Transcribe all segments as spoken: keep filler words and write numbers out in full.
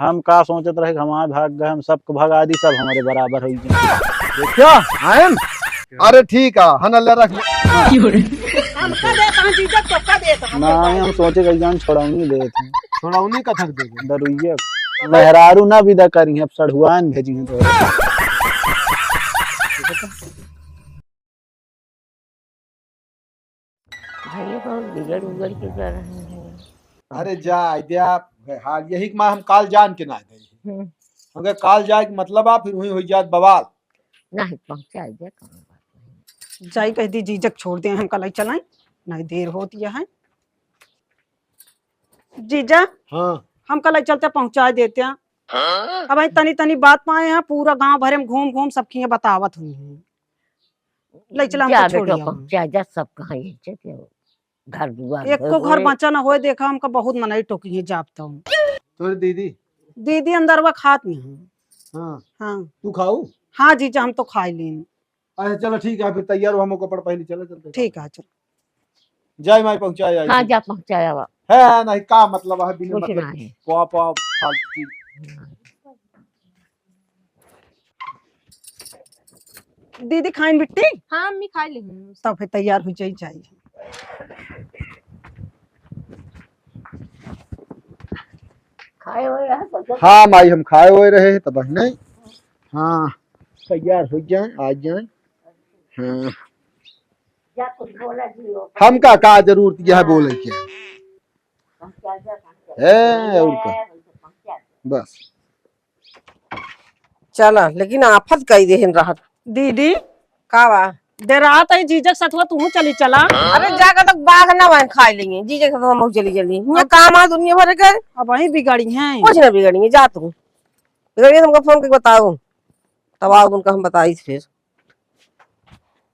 हम का सोचत रहे कि हमार भाग गए, हम सबको भगा दी, सब हमरे बराबर होइ जाए। देखियो, आयन? अरे ठीक है, हन ले रख ले। हमका देत हैं जीजा, तोका देत हैं। ना, हम सोचे कि जान छोड़ौनी देत हैं। छोड़ौनी कथक देबे? दरुइया। मेहरारू ना विदा करी हैं, अब सढ़ुआन भेजी हैं तो। भैया बहुत बिगड़ उगड़ के कर रहे हैं। अरे जा, आइ द्या, हाल यही के मारे हम काल जान के ना दे। हम्म। हमके काल जाए के मतलब आ, फिर वहीं होइ जात बवाल। नहीं, पहुँचा दे, कौनो बात नहीं। जाई कह दी, जीजक छोड़ दे, हम कलाई चलाई, नहीं देर होती है। जीजा, हाँ। हम कलाई चलते पहुँचा देते हैं। हाँ? अब भाई तनी तनी बात पाए हैं, पूरा गांव भरे में घूम घूम सबकी ये बतावत हुई हैं। ले चला, हमको जा छोड़ बेटा, आओ। पहुँचा जा, सब कहाँ ये चल के घर दुआर एको घर बचा ना होए, देखा हमका बहुत मनई टोकी है जाब तो। तोर दीदी? दीदी अंदरवा खात नहीं है। हाँ। हाँ। तू खाऊ? हाँ जीजा, हम तो खाई लीन। अच्छा चलो ठीक है, फिर तैयार हो, हम कपड़ा पहन चले चलते। ठीक है, चलो। जाए माई पहुँचाए आई। हाँ, जा पहुँचाया वा। है, नहीं का मतलब है बिना कुछ मतलब नहीं। पा, पा, फालतू चीज। दीदी खाइन बिट्टी? हाँ, अम्मी खाई लेहन। तब फिर तैयार हो जाई, जाई। खाए हुए रहा सब। हाँ माई, हम खाए हुए रहे तब नहीं। हाँ, तैयार हो जाए, आ जाए। हाँ। जा कुछ बोला जी हो। हमका का जरूरत यह हाँ। बोले के? पहुँचा जा, पहुँचा जा। ए, और का? पहुँचा जा। बस। चला, लेकिन आफत कई देहन रहत। दीदी, का बा? डेरात है जीजक सथवा, तू चली चला। अरे, जाकर तक बाघ ना बहन खाई लेंगे, जीजक सथवा हम चली चली। ये काम आ दुनिया भर के। अब वही बिगड़ी हैं। कुछ ना बिगड़ी है, जा तू। बिगड़ी है, हमको फोन करके बताओ, तब आओ, उनका हम बताई फिर।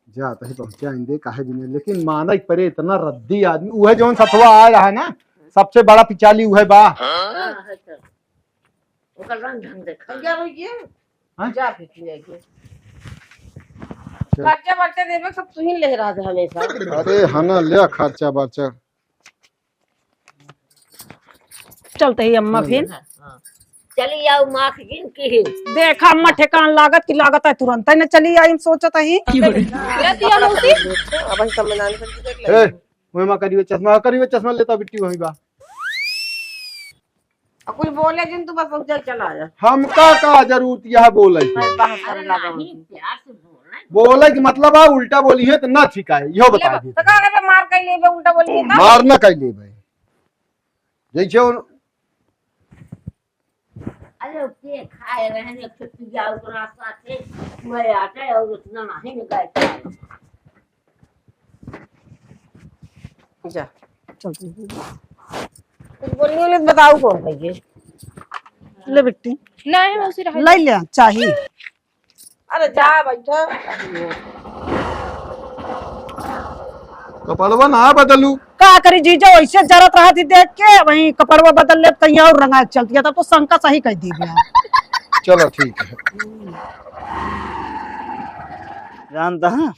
जा, तही पहुँचाइन दे, काहे बिना, लेकिन माना ही परे, इतना रद्दी आदमी, उहे जौन सथवा आ रहा है ना, सबसे बड़ा पिचाली उहे बा। हाँ, है तो। ओकर रंग ढंग देखा। भैया, भैया। हाँ? जा फिर ले के। चल। खर्चा बर्चा देबे, सब तू ही ले रहा था हमेशा। अरे, हना ले खर्चा बर्चा। चलते ही अम्मा हाँ, फिर। हाँ, हाँ। चली आओ, माख गिन की ही। देखा अम्मा, ठेकान लागत की लागत है, तुरंत है ना, चली आई, हम सोचत ही। ये दिया मौसी। अब हम समझाने पर देख ले। ए, ओए माँ, करियो चश्मा, करियो चश्मा लेता बिट्टी वहीं बा। अब कुछ बोले जिन, तू बस उधर चला जा। हमका का जरूरत यह बोले के? मैं बाहर करे अरे लगा नहीं, हूँ। प्यार से बोलना है। बोले के मतलब है उल्टा बोली है तो ना ठीक है, यो ले बता बा, दे। तो का करे मार कई लेबे, उल्टा बोली है तो? मार ना कई लेबे। जैसे उन अरे, के खाए रहे हैं, एक ठो पिया ओकरा साथे, वह आटा और उतना नहीं निकाल के आए। जा, चल। कुछ बोलने वाले तो बताओ कौन है ये? ले बिट्टी। नहीं, मौसी रह ले ले, चाही। अरे जा बैठा। कपड़वा ना बदलू। का करी जीजा, वैसे जरत रहा थी देख के, वहीं कपड़वा बदल ले, कहीं और रंगा चल दिया, तब तो शंका सही कह दी भैया। चलो ठीक है। जानता है,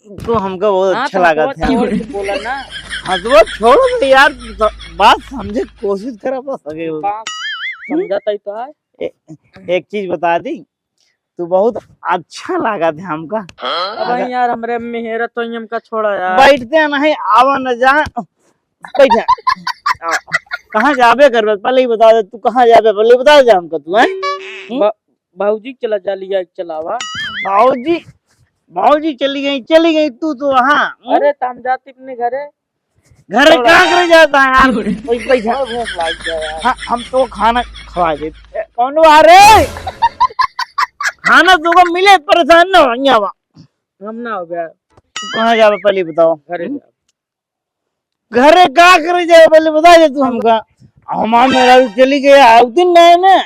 तो हमका बहुत हाँ, अच्छा तो लागत है। छोड़ के बोला ना। हाँ, तो वो छोड़ो ना यार, तो बात समझे के कोशिश करा बस। अगे बात समझता ही तो है। ए-, एक चीज बता दी, तू बहुत अच्छा लागत है हमका। अब यार, हमरे मेहरा तो हमका छोड़ा यार। बैठते नहीं, आवा न जा, बैठा। आ, कहाँ जाबे करबे? पहले ही बता दे, तू कहाँ जाबे? पहले बता दे हमको तू, हैं? हम्म? बा-, बाबूजी चला जा लिया, चलावा। बाबूजी, बाबूजी चली गई, चली गई तू तो वहाँ, हम्म? अरे, तो हम जाते अपने घरे। घरे छोड़ा। का करे जाता है यार? कोई पैसा। बहुत भूख लाग गया यार। हाँ, हम तो खाना खवा दे। ए, कौन आ रे? खाना तुमको मिले, परेशान ना हो, यहाँ आवा। हम ना हो गया। तू कहाँ जाबे पहले बताओ? घरे हम्म? जाओ। घरे का करे जाए, पहले बता दे तू हमका। हमार मेहरारू चली गई, आउतिन नहीं ना।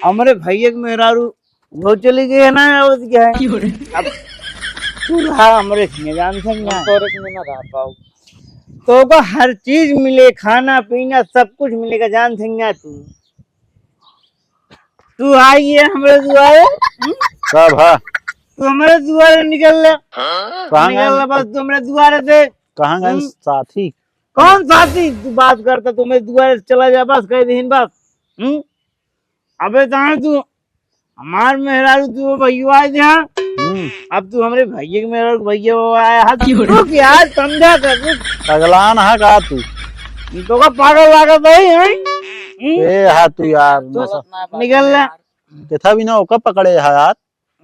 हमरे भैया के मेहरारू वो चली गई है ना, आवत क्या है? अब तू रहा हमरे संगे, जान संग हम ना। तोरे संगे ना रह पाऊ। तो को हर चीज मिले, खाना पीना सब कुछ मिलेगा, जान संग ना तू। तू आई है हमरे दुआरे, हम्म? का भा? तू हमरे दुआरे निकल ले। कहाँ निकल गए? ले बस तू हमरे दुआरे से। कहाँ गए हम्म? साथी? कौन साथी तू बात करता? तू मेरे दुआरे से चला जा, बस कह दीन बस। हम्म? अबे जान तू, हमार मेहरारू तू भैया आए थे, हाँ? हम्म। अब तू हमरे भैया के मेहरारू के भैया वो आया, हाँ, क्यों रे? रुक यार, समझा कर, रुक। पगलान है का तू? तो का पागल लागत है, हैं? हम्म? ए, हाँ, तू यार, तो नशा। निकल ले। देखा भी ना, ओका पकड़े है यार।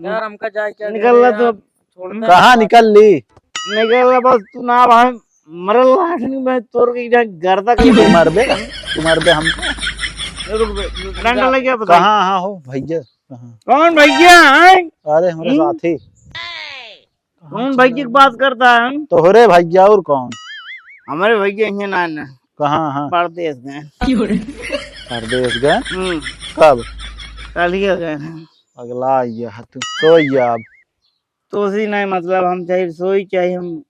यार, हमका जाए क्या निकल दे ला यार? तो। छोड़ना कहाँ है। निकल ली? निकल ला बस, तू ना भाई, मरल लाठनी में तोड़ के इधर गर्दा तू के मरबे, तू मरबे हमको। रुक बे, डंडा लग गया, बता। कहाँ, हाँ हो भैया, कहाँ? कौन भैया, हैं? अरे, हमारे हम्म? साथी। कौन भैया की बात करता है? तोहरे भैया और कौन? हमारे भैया यहाँ ना, ना। कहाँ, हाँ? परदेश गए। परदेश गए? हम्म। कब? कल ही गए हैं। पगला गया है तू, सोई जा अब। तोसी नहीं मतलब, हम चाहे सोई, चाहे हम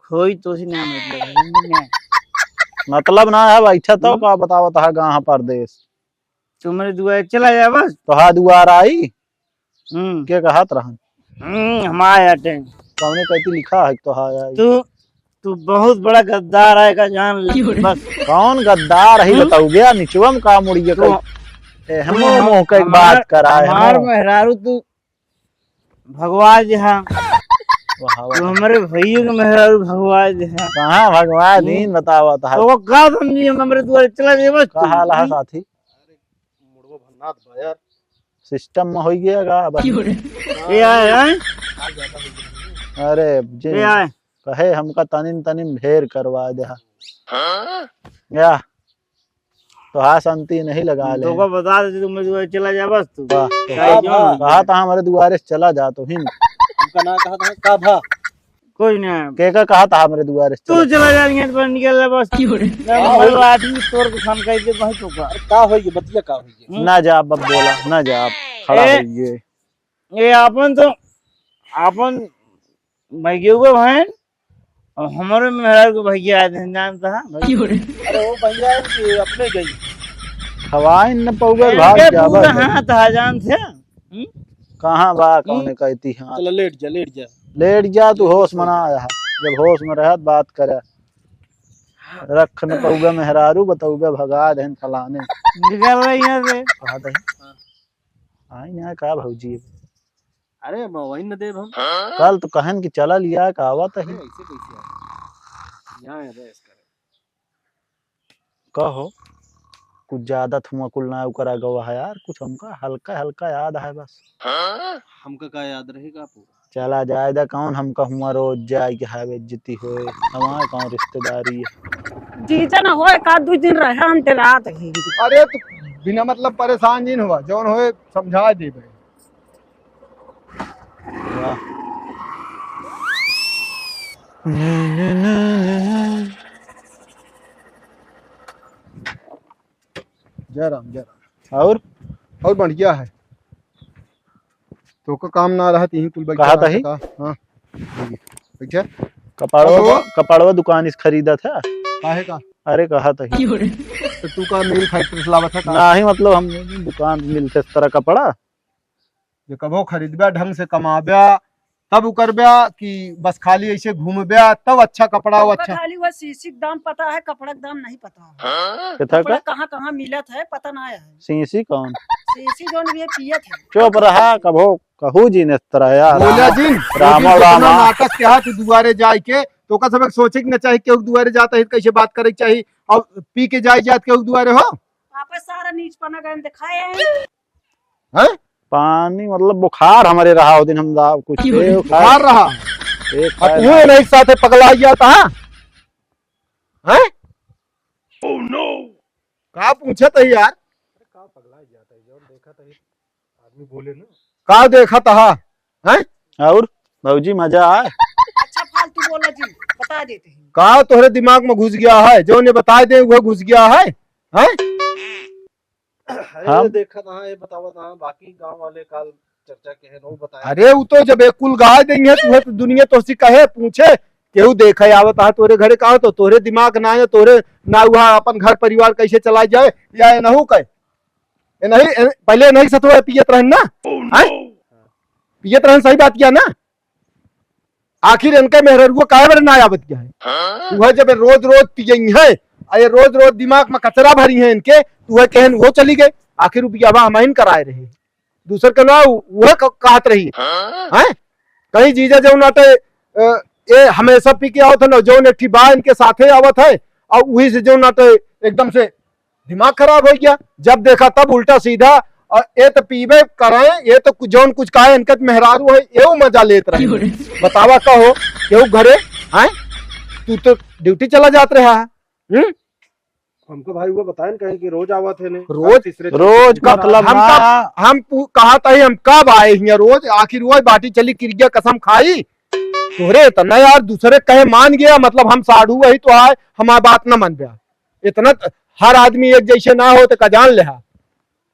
खोई, तोसी नहीं मतलब, समझ में? मतलब ना है, बैठा तो हम्म। का बतावत है, कहाँ परदेश? तुम्हारे दुआरे चला जा बस। तो हाँ, दुआर आई। हम्म। के कहत रहन? हम्म, हम आए हटे। कौने कहती लिखा है तो हाँ आई? तू, तू बहुत बड़ा गद्दार है का जान ले, बस। कौन गद्दार है हम्म? बताऊ गया, निचवा में का मुड़िया तो का? ए, हम मुंह, मुंह के हमार, बात कराए, हमार हम। मेहरारू तू भगवा जे हाँ। वाह, वाह। तू हमरे भैया के मेहरारू भगवा जे हाँ। कहाँ भगवा हम्म? दीन बतावा था। तो वो का समझी हम हमरे दुआरे चला जाए बस तू। का हाल है हम्म? साथी? मुड़वा भन्नात बा यार। सिस्टम में होई गया का अब? क्यों रे? ए आए, आए? अरे, जिन ए आए। कहे हमका तनिन तनिन ढेर करवा दे हा। हाँ? या, तो हाँ शांति नहीं लगा ले। तो का बता दे, तू मेरे दुआरे चला जा बस तू। वाह, तो चाहे का जो भा? हो कहा जाए। था हमारे दुआरे से चला जा तो हिन। हमका ना कहा था, का भा? कोई ना। के का कहा था हमरे दुआरे से तू चला? चला जा, यहाँ पर निकल ले बस। क्यों रे? मैं का मरल होई? आदमी तोर के खान कह दे, वहीं तो का। अरे का होई ये? बतिया का होई ये? हम्म? ना जा, अब बोला, ना जा, अब खड़ा ए, होइए। ये आपन तो, आपन मैं गेहूँ भाई, अब हमारे मेहरारू के भैया आए थे, जानता है? क्यों रे? अरे वो भैया है कि अपने गई। हवाई न पौवे ए, भाग के जावा पूरा है। हाथ आ जान थे। हम्म? कहाँ बा, हम्म? कौने कहती हाथ? चलो लेट जा, लेट जा। लेट जा, तू होश में ना आया है। जब होश में रहत बात करे। रख न पौवे मेहरारू, बतौवे भगा देन फलाने। निकल रही यहाँ से। कहा था? हाँ। आई ना का भौजी? अरे, अब वही न देब हम। कल तो कहन कि चला लिया, का आवत है। अरे, ऐसे कैसे यार? यहाँ है, बस कर। कहो, कुछ ज्यादा धुआं कुल ना ओकरा गवा है यार, कुछ हमका हल्का हल्का याद है बस। हमका का याद रहेगा पूरा? चला जाए दा, कौन हमका हुआ रोज जाए के है बेइज्जती होए, हमारे कौन रिश्तेदारी है। जीजा न होए, एक आध दू दिन रहे, हम डेरात ही। अरे, तू बिना मतलब परेशान जिन हुआ, जौन होए समझा देबे। वाह। जय राम, जय राम। और? और बढ़िया है। तो का काम ना रहत, यहीं कुल बैठा कहा था ही? रहता का? हाँ। बैठे। कपड़वा अब दु-, कपड़वा दुकान इस खरीदा था। काहे का? अरे कहा था ही। तो तू का मिल फैक्ट्री से लावत है का? नाही, मतलब हम दुकान मिलते इस तरह कपड़ा। जे कबो खरीदब्या, ढंग से कमाब्या, तब उ करब्या कि बस खाली ऐसे घूमब्या, तब अच्छा कपड़ा हो, ओका अच्छा। खाली वह सीसी के दाम पता है, कपड़ा के दाम नहीं पता है। हाँ? कितना कपड़ा का? कहाँ, कहाँ मिलत है, पता ना है। सीसी कौन? सीसी जौन भी है, पियत है। चुप रहा, कबो कहू जिन इस तरह यार। बोला जिन, रामा, लेकिन कितना रामा। नाटक के हाथ दुआरे जाए के, तो ओका सब एक सोचे के न चाहे, केहू दुआरे जाता है, कैसे बात करे के चाही, और पी के जाए जात केहू दुआरे हो। आपस सारा नीच पना गए दिखाए हैं। हैं? पानी मतलब बुखार हमरे रहा, वो दिन हम दा-, कुछ की बोले? थे, बुखार रहा। एक अब खाए तू ना। नहीं साथे पगला गया था, हाँ? हैं? Oh no! का पूछत है यार? अरे का पगला गया था, जौन देखा था, आदमी बोले ना। का देखा था, हैं? और भौजी मजा आए? अच्छा फालतू बोला जी, बता देते हैं। का तोहरे दिमाग में घुस गया है, जौन ये बता दे, वो घुस गया है, हैं? अरे हम? देखा था, ये बतावा था, बाकी गांव वाले काल चर्चा के हैं, वो बताया। अरे, वो तो जब एक कुल गाय देंगे, तू है तो दुनिया तो उसी कहे, पूछे, केहू देखे आवत है तोरे घरे का, तो तोरे दिमाग ना है, तोरे ना हुआ, अपन घर परिवार कैसे चला जाए, या ये नहु कहे? ये नहीं, ये पहले नहीं सतुआ पियत रहन ना? Oh, no! हैं? पियत रहन, सही बात किया ना? आखिर इनके मेहररुआ काहे बरे ना आवत गया है? वह जब रोज रोज पियई है, आ ये रोज रोज दिमाग में कचरा भरी है इनके, तो वह कहन वो चली गए। आखिर उ बियाहवा हमहिन कराए रहे, दूसर के ना वह क-, कहत रही। हैं? कहीं जीजा जौन आटे, अ, ये हमेशा पी के आवत है ना, जौन एक ठी बा इनके साथे आवत है, और वही से जौन आटे एकदम से दिमाग खराब हो गया। जब देखा तब उल्टा सीधा, और ये तो पीबे कराए, ये तो कुछ, जौन कुछ कहे इनका तो मेहरारू है, ये मजा लेत रहे। बतावा का हो, केहू घरे, हैं? तू तो ड्यूटी चला जात रहा है। हम्म? हमको भाई वो बताए न कहे कि रोज आवत है ने, रोज? तीसरे रोज चौथे दिन। मतलब हम ना। का, हम पू-, कहा था ही हम कब आए हियाँ रोज, आखिर रोज बाटी चली किरिया कसम खाई। तोहरे इतना यार दूसरे कहे मान गया, मतलब हम साढ़ू वही तो आए, हमार बात न मान गया। इतना त-, हर आदमी एक जैसे ना हो तो का जान ले हा।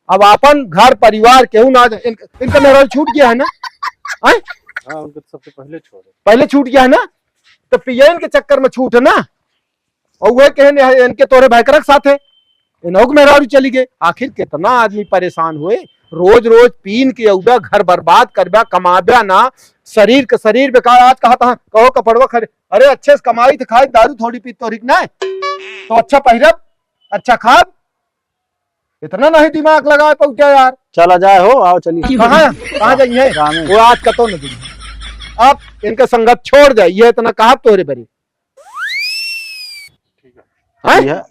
अब आपन घर परिवार केहू ना जा-, इन-, इनका मेहरारू छूट गया है ना? हैं? हाँ, उनके तो सबसे पहले छोड़े। पहले छूट गया है ना? तो पियन के चक्कर में छूट है ना? और वह कहने हैं, इनके तोरे भयकरक साथ है, इनहू के मेहरारू चली गए। आखिर कितना आदमी परेशान हुए, रोज रोज पीन के अउबा, घर बर्बाद करबा, कमाबा ना, शरीर के शरीर बेकार। आज कहा था, कहो कपड़वा खरे, अरे अच्छे से कमाई थे, खाई दारू थोड़ी पी तोहरी के ना, तो अच्छा पहिरब, अच्छा खाब, इतना नहीं दिमाग लगाए पहुंचा यार। चला जाए हो, आओ चलिए। कहाँ, कहाँ जाइए? गाँव में। वो आज कतो न दिन। अब इनका संगत छोड़ जाए, ये इतना कहा तोहरे बरे। हैं? यह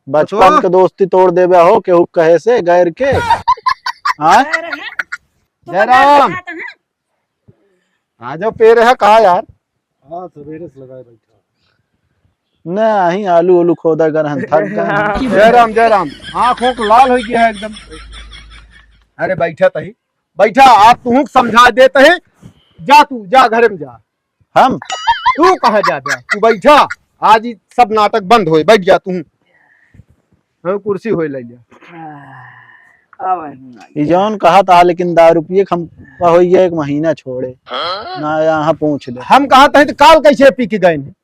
बचपन के दोस्ती तोड़ देबे हो, केहू कहे से गैर के। हाँ? जयराम। आ जाओ, पेड़ है का यार? हाँ, सवेरे से लगाए बैठा। नहीं, आलू उलू खोदा कर हम थक गए। जयराम, जयराम। आँखों को लाल हो गया है एकदम। अरे बैठा तही, बैठा, आज तू समझा देते हैं। जा तू, जा घरे में जा। हम? तू कहाँ जा बे? तू बैठा, आज ई सब नाटक बंद होए, बैठ जा तू। हाँ, कुर्सी होए ले जा। अब हम ई जौन कहा था, लेकिन दारू पिए के हम हो गया एक महीना छोड़े। ना यहाँ पूछ ले। हम कहा था तो काल कैसे पी के गए हैं?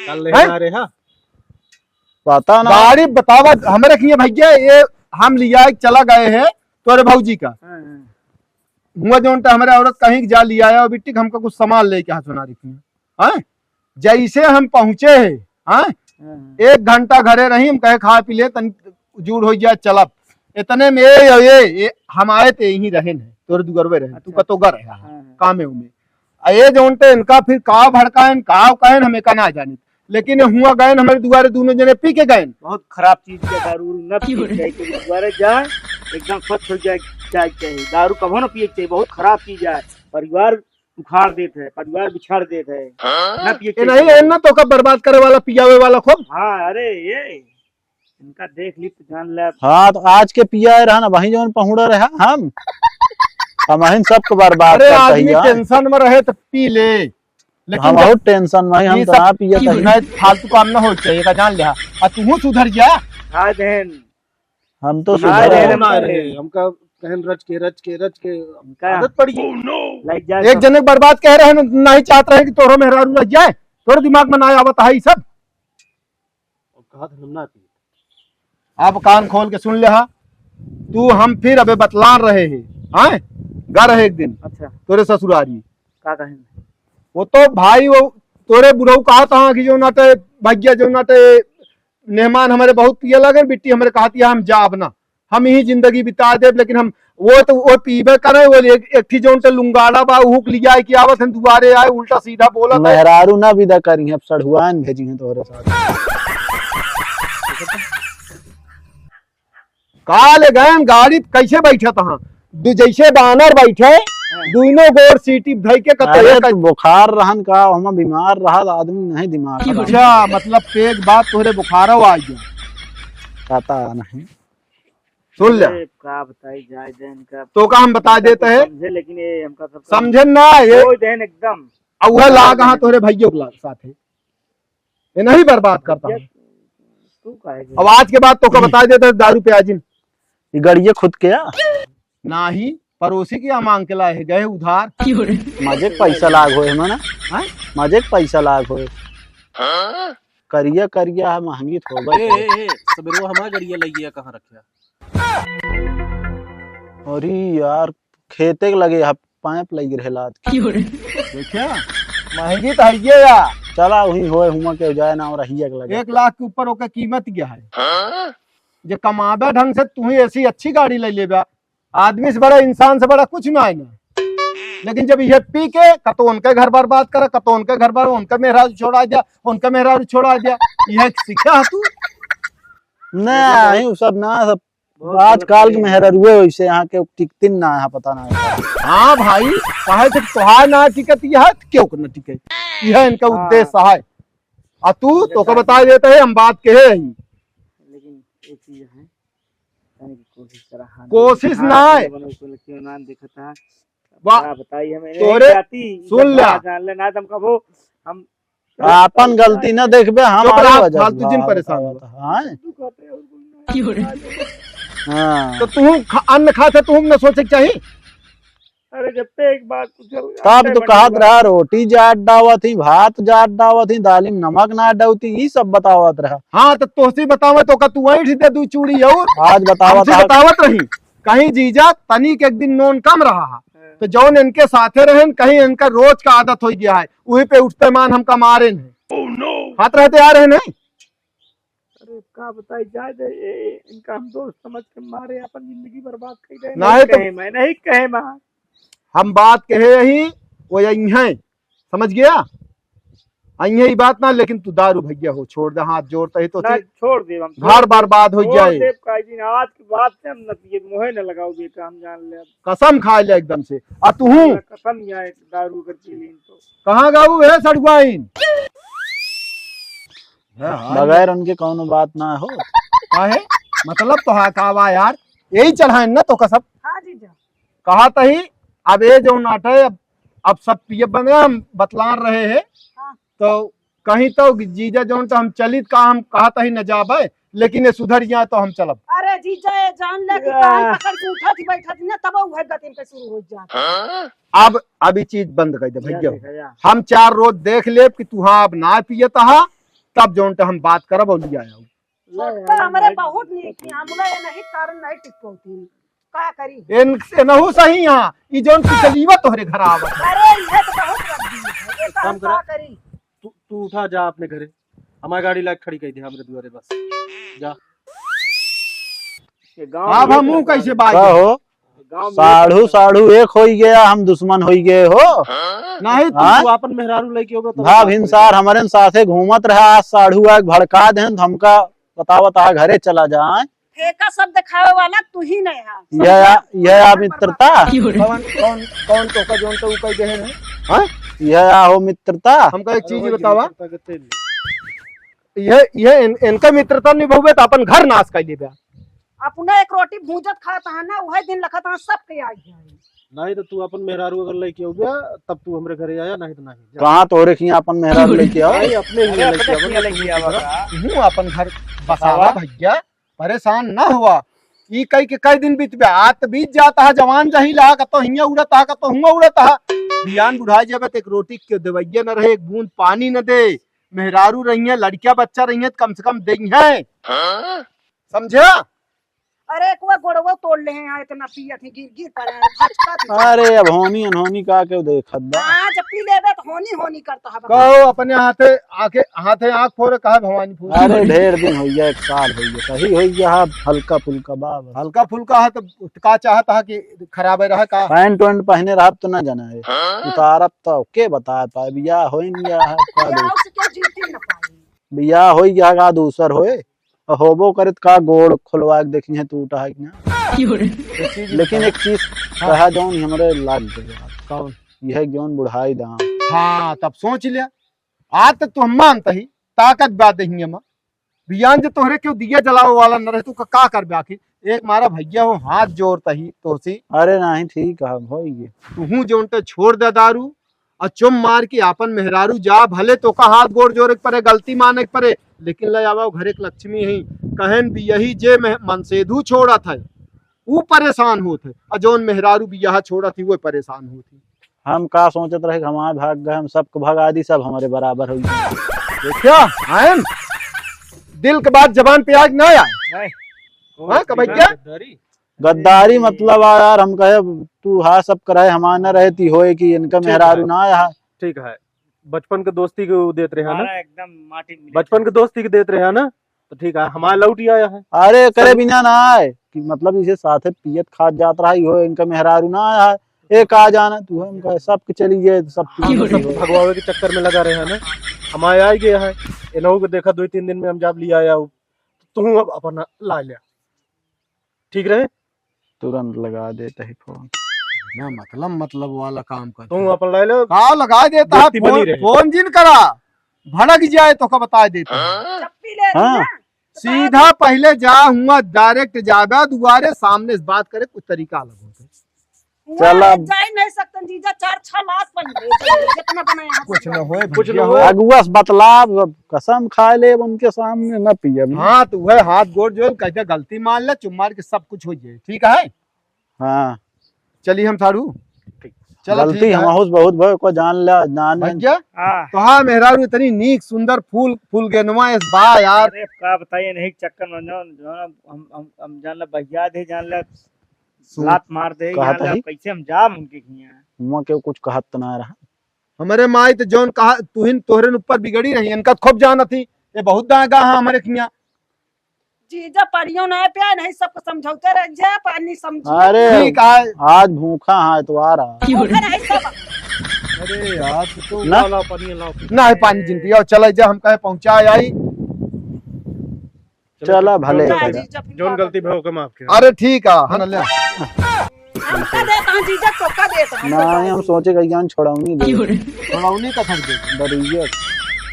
कल हैं? लेना रहे हा? पता ना। गाड़ी बतावा हमरे किए भैया, ये हम लिया के चला गए हैं तोरे भौजी का। हाँ, हाँ। हुआ जौन टा हमरे औरत कहीं के जा लिया आया, बिट्टी के हमका कुछ सामान लेके हाथ सुना रखी है। हाँ? जैसे हम पहुँचे हैं, हाँ? हाँ, हाँ। एक घंटा घरे रही, हम कहे खा पी ले, तनी जूड़ हो गया, चलब। इतने में ये, ये, ये हम आए थे, यहीं रहे हैं, तोरे दुगरवे रहे, तू अच्छा। कतो गर रहा, हाँ, हाँ। कामे उमे। आ ये जौन टे इनका फिर का भड़काएन, का कहेन, हमें का ना जानित। लेकिन ये हुआ गएन, हमरे दुआरे दोनों जने पी के गएन। बहुत खराब चीज है दारू, उरू ना पिए के चाहिए। कोई दुआरे जाए, एकदम स्वच्छ हो जाए, जाए के चाहिए। दारू कभो ना पिए के चाहिए, बहुत खराब चीज है। परिवार उखाड़ देत है, परिवार बिछाड़ देत है। हाँ? ना पिए के ये चाहिए नहीं दारू। है ना, तो का बर्बाद करे वाला, पियावे वाला खूब। हाँ, अरे ये इनका देख ली तो जान ले। हाँ, तो आज के पिया रहा ना, वही जौन पहुड़ा रहा हम। हम अहिन सबको बर्बाद अरे, करता आदमी ही यार। टेंशन में रहे तो पी ले, लेकिन हम जब बहुत टेंशन में, हम ये तो सब ना पिए तो नहीं, फालतू काम ना हो चाहिए, का जान ले। आ तू सुधर जा। हाँ, बहन। हम तो हाँ, सुधर अरे, गए। हम ना रहे, हमका कहन रच के, रच के, रच के इनका आदत पड़ गई। लाइक जा एक सब। जने के बर्बाद कह रहे हैं, नहीं चाहत रहे कि तोरो मेहरारू लग जाए, तोरे दिमाग में ना आवत है ई सब। और कहा था हम ना पिए। अब कान खोल के सुन ले हा, तू हम फिर अबे बतलान रहे हैं, हाँ? गा रहे एक दिन अच्छा। तोरे ससुरारी। का कहें? वो तो भाई वो तोरे बुढ़ऊ कहा था कि जो नाटे भैया जो नाटे मेहमान हमारे बहुत पिए लगे, बिट्टी हमारे कहती है हम जाब ना, हम यही जिंदगी बिता देब, लेकिन हम वो तो वो पीबे करे, वो एक, एक ठी जौन से लुंगाड़ा बा, उहुक लिया कि आवत हैं दुआरे आए, उल्टा सीधा बोलत है। मेहरारू ना विदा करी हैं, अब सढ़ुआन भेजी हैं तोहरे साथ। काल गए गाड़ी कैसे बैठत हाँ, दू जैसे बानर बैठे, हाँ। दोनों गोर सीटी धई के कते अरे, एक तो बुखार रहन का, हम बीमार रहा, आदमी नहीं दिमाग खराब। अच्छा, मतलब पेट बात तोहरे बुखारो आ गया। पता नहीं। सुन ले। अरे, का बताई जाए दे इनका। तो का हम बता इनका देते तो हैं? समझे, लेकिन ये हमका सब समझे ना, ये कोई देन एकदम। अब वह लाग हाँ तोहरे भैया के लाग साथ है। ये नहीं बर्बाद करता भैया, हूँ। तू काहे के अब आज के बाद तो का बता देते हैं, दारू पे आजिन। ये गड़िया खुद के आ? नाही, पड़ोसी के यहाँ मांग के लाए हैं, गए उधार। मजे के पैसा लाग होए है ना? हैं? मजे के पैसा लाग होए। हाँ? करिया करिया है, महंगी थोबा ए, है। ए, ए, सबेरवा हमार गड़िया लइ गया, कहाँ रखा? अरे यार, खेते के लगे है, पाइप लग रहे लात के। देखिया, महंगी तो है ये या। चला वही होए हुआ के जाए ना और रहिया के लगे। एक लाख के ऊपर ओकर कीमत क्या है? जे कमाबे ढंग से, तू ही ऐसी अच्छी गाड़ी ले लेबा। आदमी से बड़ा, इंसान से बड़ा कुछ ना है ना। लेकिन जब ये पी के कतो उनके घर बर्बाद करा, कतो उनके घर बर्बाद, उनके मेहरारू छोड़ा दिया, उनके मेहरारू छोड़ा दिया, यह सीखा है तू? नहीं, वो सब ना, सब बहुत गलत आजकल के है। मेहरारू वैसे यहाँ के टिकतिन ना है, पता ना है। हाँ भाई, काहे से तोहार ना टिकत यह है, क्यों ना टिके? यह इनका हाँ। उद्देश्य है। आ तू, तोके बता देते हैं, हम बात कहे ही। लेकिन एक चीज है, कहने की कोशिश करा, हाँ, कोशिश हाँ, ना है। बनो, कोई लड़की मान देखता है। वाह। क्या बताई हमें, तोरे, नहीं जाती, सुन जब ले। बात जान ले, ना तुम कबो, हम आपन गलती ना देखबे, हम चुप आगे रहा, वजह फालतू से जिन बात परेशान करत हो। हैं। हाँ। तो तू खा-, अन्न खाते तू न सोचे के चाही? अरे जब ते एक बात पूछल, तब तो कहत रहा, रोटी जात डावत ही, भात जात डावत ही, दाली में नमक ना डावती, ई सब बतावत रहा। हाँ, तो तोहसे बतावे तो का तू ऐंठ दे दू चूड़ी और आज बतावत हमसे रहा। बतावत रही, कहीं जीजा तनिक एक दिन नोन कम रहा है, हाँ। तो जौन इनके साथे रहन, कहीं इनका रोज का आदत हो गया है, वही पे उठते मान हमका मारेन है। Oh no! हाथ रहते आ रहे नहीं। अरे का बताई, जाए दे, ए, ए, इनका हम दोस्त समझ के मारे, अपन जिंदगी बर्बाद कर दे। नहीं नहीं तो कहे मैं, नहीं कहे मैं। हम बात कहे ही, वो यही है, समझ गया? अइहे ई बात ना, लेकिन तू दारू भैया हो, छोड़ दे, हाथ जोड़ता ही तो ना, थी। छोड़ दे, हम घर छोड़ दे, बर्बाद हो छोड़ जाए। दे, काई दिन आज के बाद से हम न पिए, मोहे न लगाओ बेटा, हम जान ले अब। कसम खा ले एकदम से। आ तू हूँ? कसम या एक दारू अगर पी लीन तो। कहाँ गाऊ है सड़ुआइन? हाँ, हाँ। बगैर उनके कौनो बात ना हो। काहे? मतलब तो हाँ का बा यार, यही चढ़ाएन ना तो कसम। हाँ जीजा। कहा तही, अब ये जो नाटे, अब, अब सब पिए बने, हम बतलान रहे हैं। हाँ। तो कहीं तो जीजा जौन तो हम चलित का हम कहा तही न जाबे, लेकिन ये सुधर जाए तो हम चलब। अरे जीजा, ये जान ले कि कान पकड़ के उठत ही बैठत ही ना, तब उहे गतिन पे शुरू हो जात। हाँ? अब, अब ई चीज बंद कर दे या भैया। देखा या। हम चार रोज देख लेब कि तू हाँ अब ना पियत हा, तब जौन तो हम बात करब और लिया आऊ। छोटका हमरे बहुत नीक है, हमरा ये नहीं कारण नहीं टिक पौती। का करी? एन-, एनहू सही यहाँ, ई जौन पिछलीवा तोहरे घर आवत है। अरे, इहे तो बहुत रद्दी है, ये काम काम करा। का करी? तू, तू उठा जा अपने घरे, हमार गाड़ी लाके खड़ी कर दे हमरे दुआरे बस, जा। ये गाँव अब में हम मुँह कैसे बाज का हो? गाँव में साढ़ू, साढ़ू एक होई गया, हम दुश्मन होई गए हो। नहीं, तू, हाँ? तू अपन मेहरारू लेके होगा तो भाग बात हिंसार करेगा। हमरे साथे घूमत रहा, आज साढ़ू आके भड़का देन, तो हमका बतावत आ घरे चला जाए। फेंका सब दिखावे वाला तू ही नहीं है। यह, यह आ मित्रता? कौन, कौन, कौन तोका जौन तो ऊ कह दे है? हाँ? यह आ हो मित्रता? हमका एक चीज बतावा। यह, यह इन, इनका मित्रता निभावे तो अपन घर नाश कर लेबे। अपना एक रोटी भूंजत खात है ना, वही दिन लखत है सबके आई है। नहीं तो तू अपन मेहरारू अगर लेके आउबे, तब तू हमरे घरे आया, नहीं तो नहीं। जा। कहाँ तोहरे खिया अपन मेहरारू लेके आओ? नहीं, अपने ही अरे, लेके अपने आवा, खिया लेके आवा का? तू अपन घर बसावा बतावा। भैया, परेशान ना हुआ। ई कई के कई दिन बीत बे, आत बीत जाता है, जवान जही ला, कतो हियाँ उड़ता है, कतो हुआँ उड़ता है। बियान बुढ़ाई जाबे तो एक रोटी के देवैया न रहे, एक बूंद पानी न दे। मेहरारू रही है, लड़किया बच्चा रही है, तो कम से कम दे है। हाँ? समझे? अरे, एक वो गोड़वो तोड़ ले हैं, यहाँ इतना पियत ही, गिर, गिर पड़े हैं, भचकत ही। अरे, अब होनी अनहोनी का के देखत बा। हाँ, जब पी लेबे तो होनी, होनी करता है, बता। कहो, अपने हाथे आके, हाथे आँख फोड़े, कहा भवानी फोड़े। अरे, ढेर दिन हो गया, एक साल हो गया, सही हो गया, हाँ, हल्का फुल्का बा बस। हल्का फुल्का है तो का चाहता है कि खराबे रहे का? पैंट वैंट पहने रहब तो ना जाना है, हाँ? उतारब तो के बता पाए, बियाह हो ही नहीं गया है, का बियाह दे? से क्या जीती न पाई? बियाह हो ही गया का दूसर होए? होबो करित का गोड़ खोलवा के देखी है टूटा है कि ना। लेकिन एक चीज हाँ। कहा जौन हमरे लाग गया। कौन? यह जौन बुढ़ाई दाम। हाँ, तब सोच लिया। आज तक तो हम मानता ही, ताकत बा दहिया में। बियान जे तोहरे क्यों दिया जलावे वाला न रहे, तू का, का करबे आखिर? एक मारा भैया हो, हाथ जोड़ता ही तोसी। अरे नहीं, ठीक है, हो ये। तू जौन ते छोड़ दे दारू, और चुम मार के आपन मेहरारू जा, भले तोका हाथ गोड़ जोड़े के परे, गलती माने के परे, लेकिन ले आवा, घर एक लक्ष्मी है। कहन बियही जे मह-, मनसेधू छोड़त है, ऊ परेशान होत है, और जौन मेहरारू बियाह छोड़त है, वो परेशान होत है। हम का सोचत रहे कि हमारे भाग गए, हम सबको भगा दी, सब हमारे बराबर हो गए। देखिया, आयन, दिल के बात जबान पे आज ना आया। नहीं। हाँ, कब क्या? गद्दारी? गद्दारी मतलब आ यार, हम कहे तू हा सब कराए, हमार न रहे ती होए कि इनका ठीक मेहरारू है। ना आया है। ठीक है, बचपन के दोस्ती के वो देत रहे हैं ना? हमारा एकदम माटी मिले। बचपन के दोस्ती के देत रहे हैं ना? तो ठीक है, हमारा लौट ही आया है। अरे करे सब बिना ना आए कि मतलब इसे साथे पियत खात जात रहा ही हो, इनका मेहरारू ना आया है। ए का जाना तू, हम कहे सबके चली गए, सब पी सब गए। भगवावे के चक्कर में लगा रहे हैं ना, हमारे आ ही गया है। इन्हों को देखा दो तीन दिन में हम जाब लिया आया, तू अब अपना ला लिया, ठीक रहे। तुरंत लगा देता ही फोन। ना मतलब, मतलब वाला काम कर। तू अपन ला ले। का लगा देता है दोस्ती बनी फोन, रहे। फोन जिन करा, भड़क जाए तो का बता देता है। हाँ। चप्पी ले हाँ। ना। सीधा पहले जा हुआ, direct जाबा दुआरे, सामने से बात करे, कुछ तरीका अलग होता है। चला। वहाँ जाई नहीं सकतन जीजा, चार छह लाख पहले, जितना बनाया है कुछ सब। न होए, कुछ न भैया होए। हो। अगुआ से बतलाब, अब कसम खाए ले, अब उनके सामने न पियब। हाँ, तो वह हाथ गोड़ जोड़, कह के गलती मान ले, चुप मार के सब कुछ हो जाए, ठीक है? हाँ। चलिए हम साढ़ू। ठीक। चलो, गलती ठीक है। हमहू से बहुत भयो, को जान ले, जान ले। भैया, हाँ। तो हाँ, मेहरारू इतनी नीक, सुंदर, फूल, फूल गेनवा इस बा यार। अरे, का बताइए, नहीं चक्कर में जो, जो हम, हम, हम जान ले, भैया दे जान ले, सुन, लात मार दे, कहत यहाँ ले, ही। कैसे हम जाम उनके हियाँ? हुआं केहू कुछ कहत त ना रहा। हमरे माई त जौन कहा, तुहिन तोहरे ऊपर बिगड़ी रही, इनका खूब जानत ही। ये बहुत दागा है हमरे हियाँ। जीजा पढ़ियो ना पे, नहीं सबको समझौते रह जा, पानी समझी। अरे, ठीक है। आज भूखा है, एतवार है। भूखा नहीं सब। अरे यार, तू तो ना? लाओ, लाओ, पानी लाओ। ना है पानी जिन पियो, चला जा, हम कहे पहुँचा आई। चला, भले चला। जीजा, फिर जौन गलती भा ओके माफ किया। अरे ठीक है, हाँ ना, ले। हम का देत हन जीजा, तो का देत हन? नहीं, हम सोचे कि जान छोड़ौनी दे। छोड़ौनी का छोड़ दे। डरिए।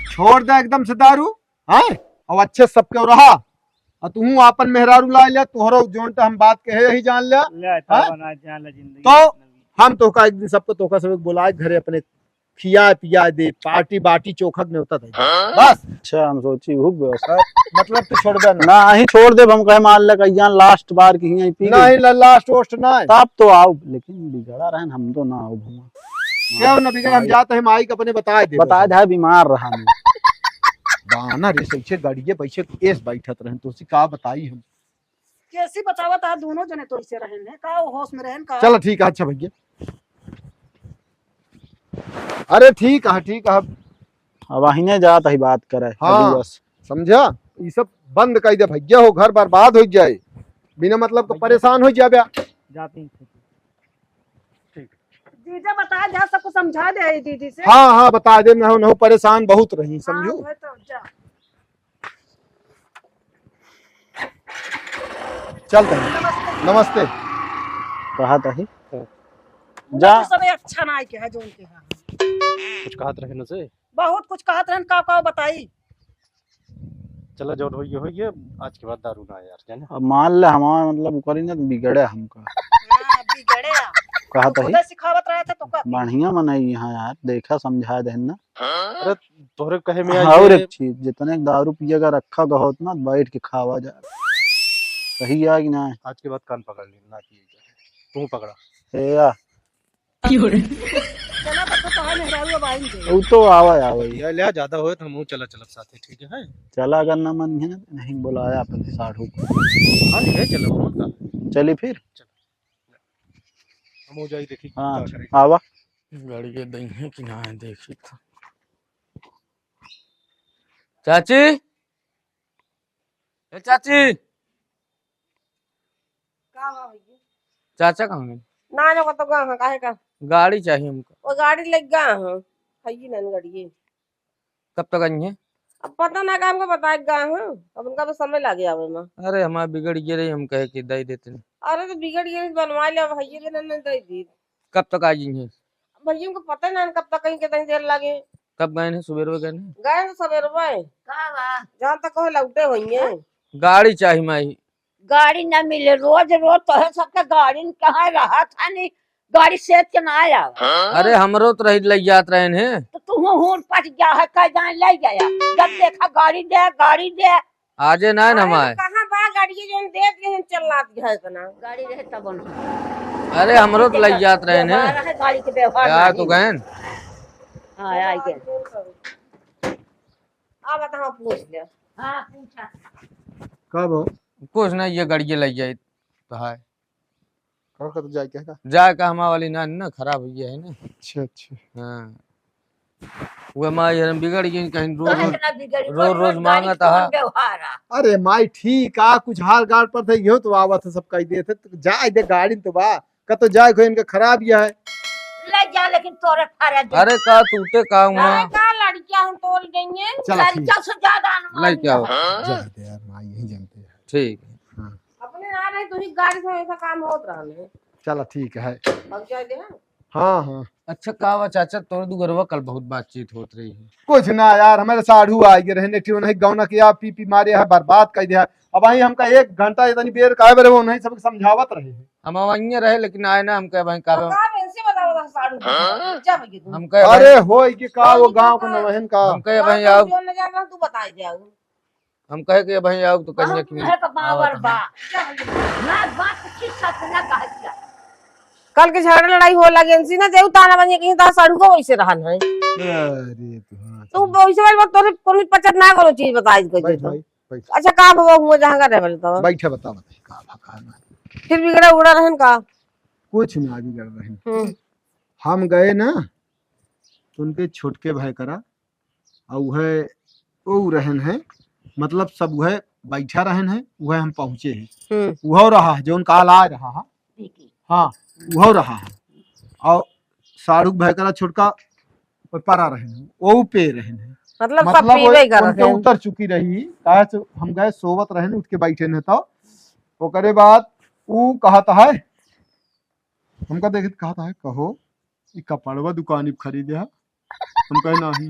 छोड़ दे एकदम से दारू, हाँ? और अच्छे सबके रहा। और तू आपन मेहरारू ला ले, तोहरो जौन त हम बात कहे यही जान ले। ले, हाँ? तब ना जान ले जिंदगी तो जितना भी। हम तोहका एक दिन सबको तोहका सब बुलाए घरे अपने खिया पिया दे, पार्टी बाटी चोखा के न्योता दे। हाँ? बस। अच्छा, हम सोची खूब व्यवस्था। मतलब तू छोड़बे ना। ना ही छोड़ देब, हम कहे मान ले कहियान last बार की यहीं पी गई। नहीं, ला-, last वोस्ट ना है। तब तो आओ, लेकिन बिगड़ा रहन हम तो ना आओ भुआ। क्यों ना बिगड़, हम जाते हैं माई के अपने बताए दे। बताए दे, बीमार रहा हम। दाना रे, सैसे गाड़िए पैसे एस बैठत रहन, तो उसी का बताई हम। कैसी बतावत है, दोनों जने तो ऐसे रहन है, का वो होश में रहन का? चलो ठीक है, अच्छा भैया। अरे ठीक है, ठीक है। अब अहिने जात ही बात करे, हाँ, अगुआ से। समझा? ई सब बंद कर दे भैया, हो घर बर्बाद हो जाए, बिना मतलब के परेशान हो जाबे। जाते हैं। ठीक। जीजा बता दे, सबको समझा दे दीदी से। हाँ, हाँ, बता दे, मैं हूँ, परेशान बहुत रही, हाँ, समझू? वह तो जा। चल तनी। नमस्ते। नमस्ते। कहा तही? हाँ। जा। उनके सब अच्छा ना के है, जो उनके है। कुछ कहत रहे न से? बहुत कुछ कहत रहन, का, का बताई? चला, जौन होइए, होइए, आज के बाद दारू ना यार, जाने? अब मान ले, हमार मतलब, ओकरी ना बिगड़े हमका। हाँ, बिगड़े। कहा तही? खुदे सिखावत रहे थे तो का? बढ़िया मनई यहाँ यार, देखा, समझा देहन ना। अरे, तोहरे कहे में हाँ, आई और है। एक चीज, जितने दारू पिएगा रखा गहो उतना बैठ के खावा जा। सही है कि ना? आज के बाद कान पकड़ ली, ना पिए जा। तू पकड़ा। ए या। चला, तब तो तोहार मेहरारू अब आइन दे। उ तो आवा, आवा ही। या ले, ज्यादा होए तो हम चला, चलब साथे, ठीक है? चला, अगर ना मन है ना, नहीं बुलाया अपन साढ़ू को। हाँ, ले चलो, हम का। चली फिर? चलो। हम हो जाई, देखी हाँ, का करे। आवा। गाड़ी के दही है कि ना है, देखी तो। चाची, ए चाची। का बा भैया? चाचा कहाँ गए? ना, ना, वो तो गा हाँ, काहे का? गाड़ी चाहिए हमको। वो गाड़ी ले गा हाँ, है ही ना गाड़ी। कब तक आई है? अब पता ना का, हमको बताए गा हाँ, अब उनका तो समय लागे आवे में। अरे, हमार बिगड़ गए रही, हम कहे कि दे देते हैं। अरे, तो बिगड़ गए, बनवा ले, अब है ही ना, ना दे दी। कब तक आ जाएंगे? भैया, हमको पता ही ना कब तक कहीं के तहीं देर लागे। कब गए हैं? सुबेरवे गए हैं? गए हैं सुबेरवे। का बा? जहाँ तक कहे लौटे होइए। गाड़ी चाही माई। गाड़ी ना मिले, रोज रोज तो है सबके गाड़ी न कहाँ रहा था नहीं, गाड़ी से के ना आया। अरे हमरो तो रही लई जात रहे हैं। तो तू हूँ हूर पट गया है, कह जाए ले गया। जब देखा गाड़ी दे, गाड़ी दे। आजे ना है ना अरे, हमारे। तो कहाँ बा गाड़िए जौन देत रहे हैं, चल लात है इतना। गाड़ी रहे तब न। अरे, हमरो तो लई जात रहे ने। व्यवहार है, गाड़ी के व्यवहार यार, नहीं। तो गए न। हाँ, आई गए। अब बताओ, पूछ ले। हाँ, पूछा। कब हो? कुछ नहीं, ये गाड़िए लई जाए तो है। और कतो जाए के है का? जाए का, हमार वाली नानी ना खराब हुई है ना। अच्छा, अच्छा। हाँ। वो हमार ये बिगड़ गई, कहीं रोज, कहे ना बिगड़ी, रोज, रोज रोज मांगत कौन हा। व्यवहार आ? अरे माई, ठीक आ, कुछ हाल गाड़ पर थे, यो तो आवत है, सब कह देत है, तो जाए दे, गाड़ी तो बा, कतो जाए को इनका खराब यह है। ले जा, लेकिन तोरे फारा दे। अरे का टूटे का हुआ? अरे का लड़कियां हम तोड़ देंगे? चला, ठीक। लड़कियों से ज्यादा अनुमान ले क्या हो? है। जाए दे यार, माई यही जानते हैं। ठीक है। हाँ। अपने ना रहे, तू ही गाड़ी से ऐसा काम होत रहने। चला, ठीक है। अब जाए दे, हाँ? हाँ, हाँ। अच्छा, का हुआ चाचा, तोर दुगरवा कल बहुत बातचीत होत रही है। कुछ ना यार, हमारे साढ़ू आ गए रहे, नेठी उन्हें गौना के आप पी पी मारे है, बर्बाद कर दिया। अब आई हमका एक घंटा इतनी बेर काहे बरे वो उन्हें सबके समझावत रहे हैं। हम वहीं रहे, लेकिन आए ना, हम कहे भाई का अब बा-, का इनसे बताओ, बता साढ़ू हाँ? जा भैया तुम। हम कहे अरे भाई, होई कि का वो गाँव को नवहन का। हम कहे भाई हाँ, आओ। जो न जाना तू बताए जाओ। हम कहे कि भाई आओ तो कन्या बहुत की मेहनत बाबर आवत बा। है। ना बात की सच ना कह दिया। कल के झगड़ा लड़ाई हो लगे इनसे ना, जेऊ ताना बनिए कहीं ता साढ़ू को वैसे रहन है। अरे तू हाँ, तू चल। वैसे वाली बात तोरे कोनो पचत ना कोनो चीज बताई को बैठ दे तो। भाई, बैठ। अच्छा का भवा हुआ जहाँ का रहे बोले तो। बैठे बता, बता, का भा, का ना। फिर बिगड़ा उगड़ा रहन का? कुछ ना बिगड़ रहन। हम्म। हम गए ना, तो उनके छोटके भाई करा, और वह, वो रहन है, मतलब सब वह बैठा रहन है, वह हम पहुँचे हैं। हम्म। वह रहा है, जौन काल आ रहा है। हाँ, वह रहा है। और शाहरुख भाई करा छोटका, वो परा रहन है, वो पे रहन है। मतलब सब मतलब पीबे वो करत उनके हैं। उतर चुकी रही, काहे से हम गए सोवत रहन, उठ के बैठे न तो। ओकरे बाद ऊ कहत है, हमका देखित कहत है, "कहो, ई कपड़वा दुकानी पे खरीदे है?" हम कहे, "नहीं।"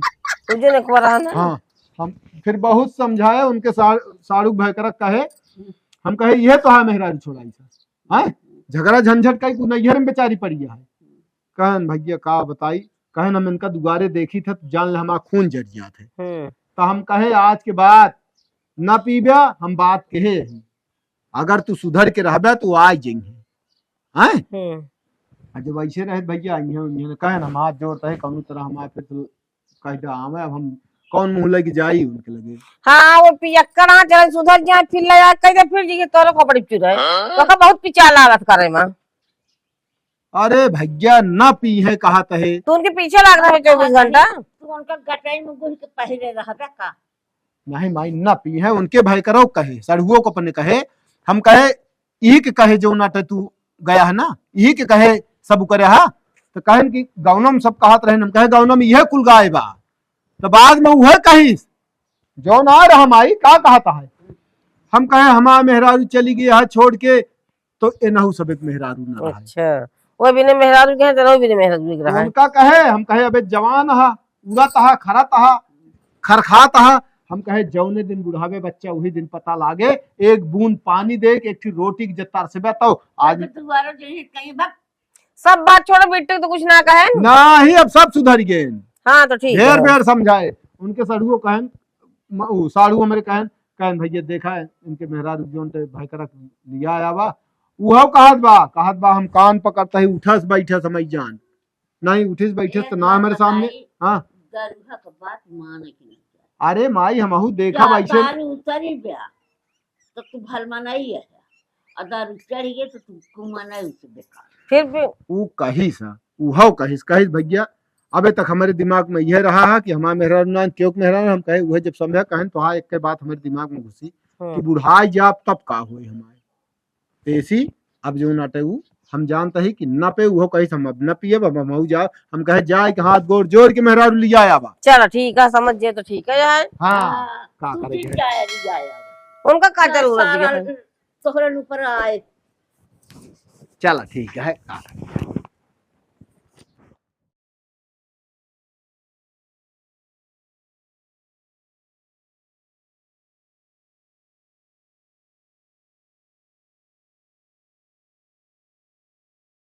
उ जो नेकवा रहा ना? हाँ, हम फिर बहुत समझाए उनके सा-, साड़ू भाई करा कहे, हम कहे, "यह तो है मेहरारू छोड़ाई सा, हैं? झगड़ा झंझट कई कुल नैहर में बेचारी पड़ी है।" कहन, "भैया का बताई?" कहन, "हम इनका दुआरे देखी थे तो जान ले हमारा खून जर जात है।" हम्म। तो हम कहे, "आज के बाद ना पीबे, हम बात कहे ही।" अगर तू सुधर के रहबे तो आ जाइहे, हैं? हम्म। आ जब ऐसे रहे भैया, इहे, इहे न कहे ना, हम हाथ जोड़ते हैं, कौनो तरह हमारे फिर तो कह दे आवे, अब हम कौन मुँह लेके जाई उनके लगे? हाँ, वो पियक्कड़ आ, जरा सुधर जाए, फिर ले आए, कह दे, फिर जी के तोरे कपड़े चुराए। हाँ? तो का बहुत पिचा लागत करे माँ। अरे भैया, ना पीहे कहा तहे। तू उनके पीछे लाग रहे चउबीस घंटा। तू उनका गटई में घुस के पहिरे रहबे का? नहीं माई, ना पीहे। उनके भाई करो कहे, सड़ुओ को अपने कहे, हम कहे, "इही के कहे जो नाटे तू गया है ना, इही के कहे सब करे हा।" तो कहन कि गौनम सब कहत रहे, हम कहे, "गौनम में यह कुल गाय बा।" तो बाद में वह कहिस, "जो ना रहा माई, का कहता है?" हम कहे, "हमार मेहरारू चली गई है छोड़ के, तो एनहू सब एक मेहरारू ना रहा है।" अच्छा, वो बिने मेहरारू के हैं, तो वो बिने मेहरारू के रहा है। उनका कहे, हम कहे, "अबे जवान हा, उड़त हा, खरत हा, खरखात हा।" हम कहे, "जौने दिन बुढ़ावे बच्चा, वही दिन पता लागे, एक बूंद पानी दे के, एक ठी रोटी के जत्तार से बे।" तो आज आज दोबारा जो है कहीं बक सब बात छोड़ो, बिट्टू तो कुछ ना कहे। नाही, अब सब सुधर गए। हाँ, तो ठीक ढेर है। बेर समझाए। उनके साढ़ुओ कहन, म-, उ, साढ़ुओ हमरे कहन, कहन, "भैया देखा है, इनके मेहरारू जोन ते भाई करक लिया आया बा।" उहो कहत बा, कहत बा, "हम कान पकड़ता ही, उठस बैठस हमई जान।" नहीं उठिस बैठस ए तो ना हमारे सामने। बताई, हाँ। गरुआ के बात माने के नहीं। अरे माई, हमहू देखा जब वैसे। दारू उतरी बा, तो तू भलमनई है, और दारू चढ़ गए तो तू कुमनई से बेकार। फिर भी ऊ कहिस, उहौ कहिस, कहिस, "भैया, अबे तक हमरे दिमाग में यह रहा है कि हमार मेहरारू ना, क्यों मेहरारू?" हम कहे, "उहे जब समझा कहन तो हाँ, एक के बात हमरे दिमाग में घुसी हम्म। कि बुढ़ाई जाब तब का होई हमारे।" तेसी अब जो नाटे ऊ हम जानता ही कि न पे उहो कहिस, "हम अब न पियब, अब हमहू जाब।" हम कहे, "जाए के हाथ गोड़ जोड़ के मेहरारू लिया आवा।" चला ठीक है, समझ जे तो ठीक है यार। हाँ, हाँ, का तू करे ठीक के? जाए, जाए आवा। उनका का ना जरूरत सारा है? तोहरन ऊपर आए। चला ठीक है, का करे?